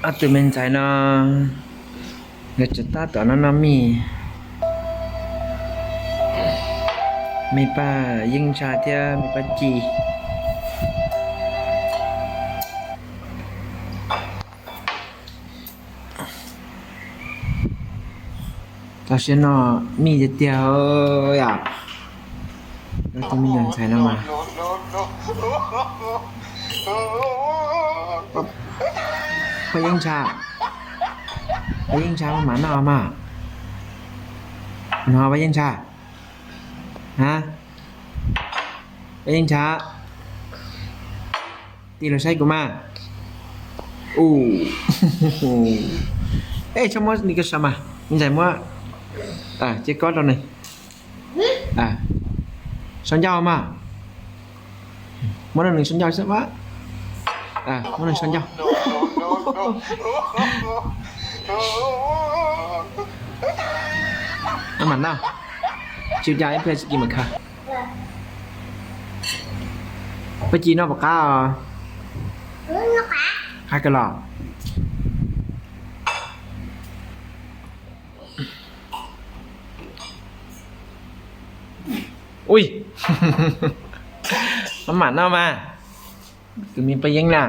Ob tug me ntxhais no nkawd tseem tab tom noj noj mij, me Paj Yeeb Ntsha thiab me Paj Ci. Tau siab noj mij tiag tiag yom. Ob tug me nyuam ntxhais no mas. Paj Yeeb Ntsha, Paj Yeeb Ntsha, maj mam noj mas. No Paj Yeeb Ntsha, a, Paj Yeeb Ntsha, tig los saib kuv mas. Ub, es txhob muab li ko sav mas, ntxhais muab cia kob rau nws. Sau ncauj mas, muab rau nws sau ncauj xwb mas. Muab nws sau ncauj. Maj mam noj, tsis ua cas, ib pliag tsis kis mam khaws. Paj Ci noj puas qab os? Qab kawg los. Ui, maj mam noj mas. Tus me Paj Yeeb na,